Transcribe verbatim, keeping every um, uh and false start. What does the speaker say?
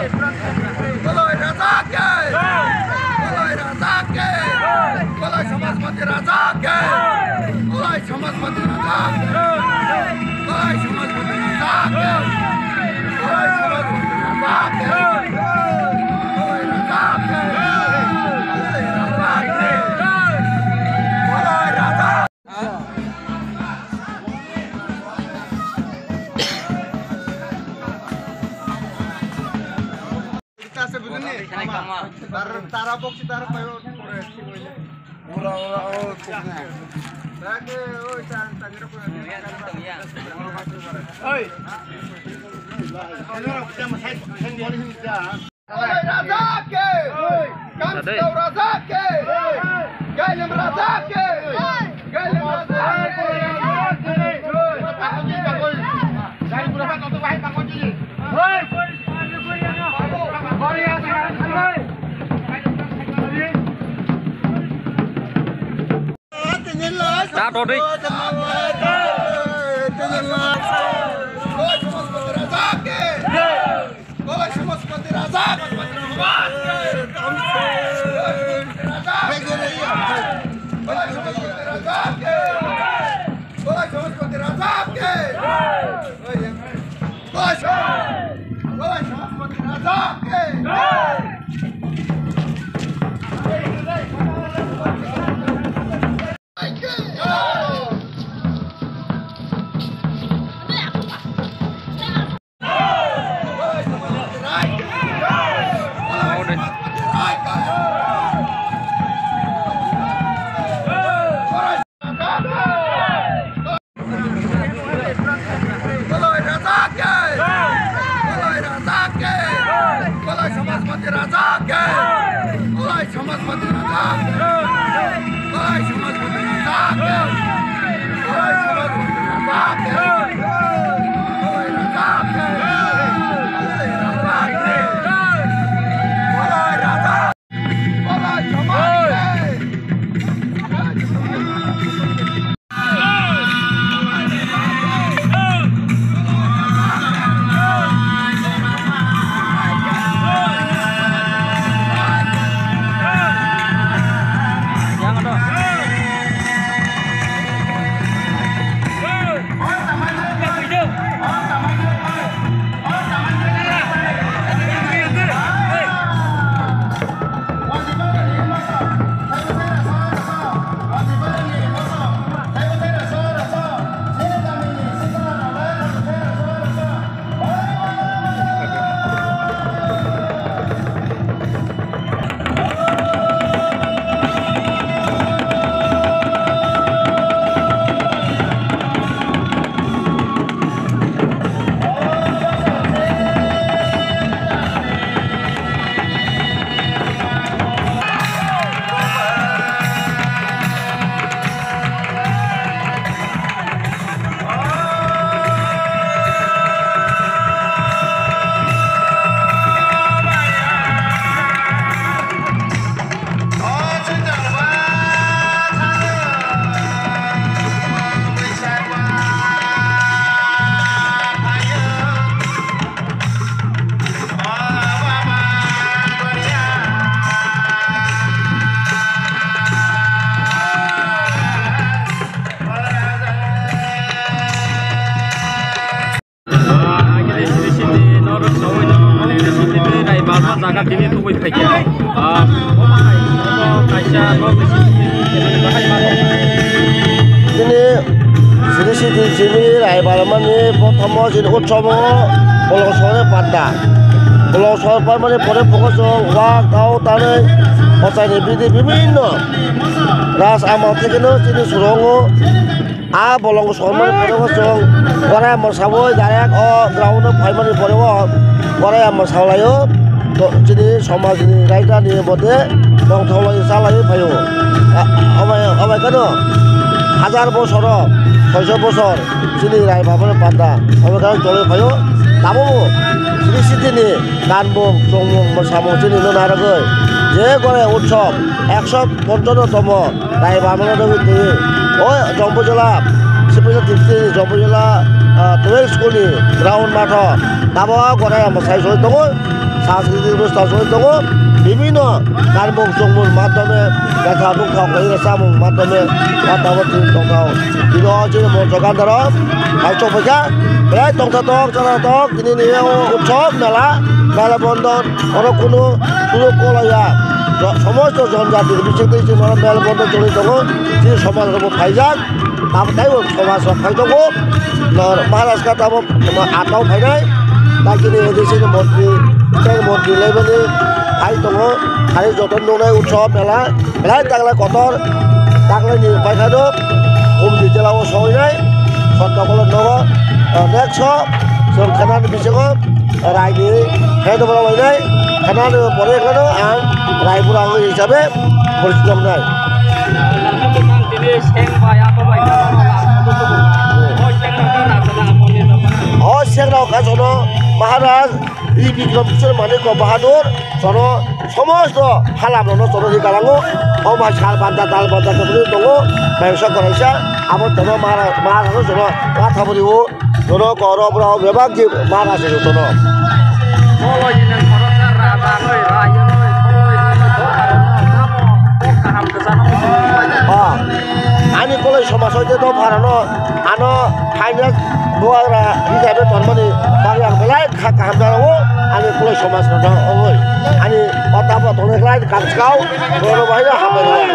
Koloi Raja ke! Koloi Raja ke! Koloi Samajwadi Raja ke! Koloi Samajwadi Raja ke! Koloi Samajwadi Raja ke! Koloi Samajwadi Raja ke! Koloi Raja ke! Koloi Raja ke! Koloi Raja! Tara boksi tara payo. Ora, ora, ora. Oi. Raja ke! Kamsao Raja ke! Gailim Raja ke! Gailim Raja ke! Ta to dei. Raja ke! Koloi Samajwadi Raja! Koloi Samajwadi Raja ke! Koloi Samajwadi Raja ke! Koloi Sam-, Koloi Samajwadi Raja ke! Koloi Raja ke! Koloi Raja ke! Koloi Samajwadi Raja ke! Koloi Samajwadi Raja ke! Koloi Samajwadi Raja ke! Koloi Samajwadi Raja ke! Koloi Raja ke! Koloi Raja ke! Koloi Raja! Tini Sri Sri Jimini Rai Balmani prothomo chini utsobo Bolong Sohor panda. Bolong Sohor panda ni pore phuko chwng wak tau tanwi kochai ni bidi bibinno ras amal thekeno chini surongo. A bolong songmani pore o chwng Goraya mwsabwi direct o ground o phaimani pore o Goraya mwsalaio. To chini somajni raida ni mode tongthoklai chalaiwi phaio. A-, obai, obai kheno hajar bosoro soiso bosor chini rai bapani panda obai kheno cholwi phaio. Tabukbo chini sitini kanmung, chongmung, mwsamung chini no narwgwi je Goraya utsob ekso ponchano tomo. Rai bamano rwgwi twi o Jompuijala, Sipilsa District ni Jompuijala, ah, twelve school ni ground matho tamo Goraya mwsai soi tongo. Sanskriti onusthan choli tongo, bibhinno karmung chongmung madhyome, betha bukha khaina chamung madhyome, o tabuk tini tongthao. Tini o chini moncho gandharok hai chokphaikha, belai tongtha tok, chana tok, tini ni o utsob mela, mela bondon, oro kunu sujuk kolaiya. Jo-, somosto jonjati bising twi chini oro mela bondon choli tongo, chini somaj rokbo phaijak. Tamo taibo somaj rok phai tongo. Nor Maharaj kha tamo atao phainai. Takini A D C ni montri, tei montri level ni phai tongo. Hai joto nuknai utsob mela. Belai taklai kotor. Taklai ni paikha no. Hum di jela o soinai. Sotto kolo nogo. Next o. Song khana ni bisingo. Raini hai no borok lainai, khana ni pore kheno ang Raipura wng hisabe porichito wngnai. O seng rok kha jono Maharaj Bikram Kishore Manik Bahadur jono somosto halam rokno jono hi galango. O bai sal banda dal banda khe tongo, bai sa koraisa abo jono Maharaj, Maharaj jono watha bori o. Jono koro bwrok bebak di mana se jotono. Boloi ni nang khoroksa raja noi, raya noi, boloi ni nang khoroksa tamo, kok kaham kwchano muchung. Ah, ani Koloi somaj hoite dopharano ano phaina duagra hisabe tormani bagwi ang belai kha kaham jana o ani Koloi somaj rok oi ani kota bo tongnai khlai kamchikao boro bai hambai.